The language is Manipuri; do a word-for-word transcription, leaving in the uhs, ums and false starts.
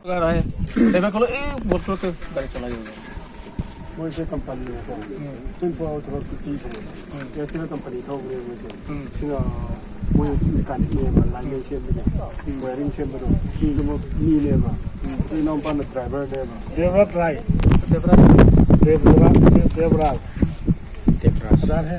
लगा रहा है। देखो, खोलो, ए, बोतल पे गाड़ी चलाई होगी। ꯃꯣꯏꯁꯦ ꯀꯝꯄꯅꯤ ꯍꯥꯏꯇꯥꯔꯦ, ꯇ꯭ꯋꯦꯟꯇꯤ ꯐꯣꯔ ꯑꯋꯥꯔ ꯊꯕꯛ ꯇ꯭ꯋꯦꯟꯇꯤ ꯐꯣꯔ ꯑꯦꯌꯥꯔꯇꯦꯜ ꯀꯝꯄꯅꯤ ꯊꯧꯕꯅꯦ ꯃꯣꯏꯁꯦ꯫ ꯁꯤꯅ ꯃꯣꯏ ꯃꯦꯀꯥꯅꯤꯛꯅꯦꯕ, ꯂꯥꯏꯟꯃꯦꯟ ꯁꯦꯝꯕꯗꯣ, ꯋꯥꯌꯔꯤꯡ ꯁꯦꯝꯕꯗꯣ, ꯑꯗꯨꯃꯛ ꯃꯤꯅꯦꯕ꯫ ꯑꯩꯈꯣꯏ ꯏꯅꯥꯎꯄꯥꯅ ꯗ꯭ꯔꯥꯏꯚꯔꯅꯦꯕ꯫ ꯗꯦꯕ꯭ꯔꯥꯖ ꯔꯥꯏ꯫ ꯗꯦꯕ꯭ꯔꯥꯖ꯫ ꯗꯦꯕ꯭ꯔꯥꯖ꯫ ꯗꯦꯕ꯭ꯔꯥꯖ꯫ ꯗꯦꯕ꯭ꯔꯥꯖ꯫ ꯑꯗꯥꯔ ꯍꯦ꯫